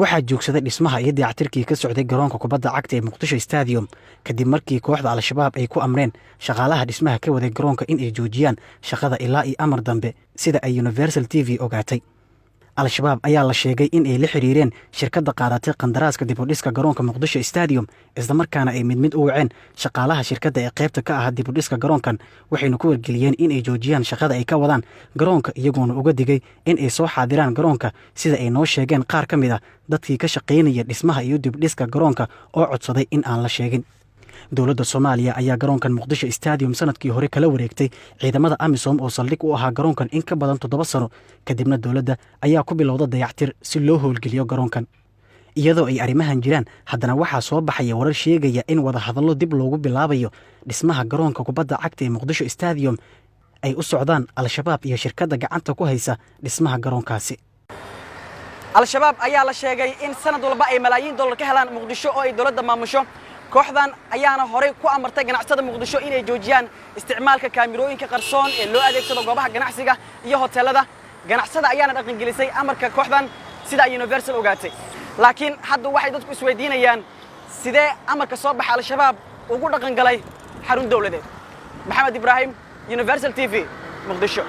Waxaa joogsaday dhismaha iyo dayactirkii ka socday garoonka kubadda cagta ee Muqdisho Stadium, kadib markii kooxda Al-Shabaab ay ku amreen shaqaalaha dhismaha ka waday garoonka in ay joojiyaan shaqada ilaa iyo amar dambe, sida ay Universal TV ogaatay. Al-Shabaab ayaa la sheegay in ay la xiriireen shirkadda qaadatay qandaraaska dibudhiska garoonka Muqdisho Stadium, islamarkaana ay mid mid u waceen shaqaalaha shirkadda ee qaybta ka ahaa dibudhiska garoonkan, waxayna ku wargeliyeen in ay joojiyaan shaqada ay ka wadaan garoonka, iyagoona uga digay in ay soo xaadiraan garoonka, sida ay noo sheegeen qaar ka mid ah dadkii ka shaqaynaya dhismaha iyo dibdhiska garoonka oo codsaday in aan la sheegin. Dowladda Soomaaliya ayaa garoonkan Muqdisho Stadium sanadkii hore kala wareegtay ciidamada AMISOM oo saldhig u ahaa garoonkan in ka badan 7 sano. Kadibna dowladda ayaa ku bilowda dayactir si loo howlgeliyo garoonkan. Iyadoo ay arrimahan jiraan, haddana waxaa soo baxaya warar sheegaya in wadahadallo dib loogu bilaabayo dhismaha garoonka kubadda cagta ee Muqdisho Stadium ay u socdaan Al-Shabaab iyo shirkadda gacanta ku haysa dhismaha garoonkaasi. Al-Shabaab ayaa la sheegay in sanad walba ay malaayiin dollar ka helaan Muqdisho oo ay dowladda maamusho. Kooxdan ayaana horey ku amartay ganacsatada Muqdisho inay joojiyaan isticmaalka kaamirooyinka qarsoon ee loo adeegsado goobaha ganacsiga iyo hoteelada. Ganacsada ayaana dhaqangelisay amarka kooxdan, sida ay Universal ogaatay. Laakiin hadda waxay dadku isweydiinayaan sidee amarka soo baxa Al-Shabaab ugu dhaqan galay xarun dowladeed. Maxamed Ibraahim, Universal TV, Muqdisho.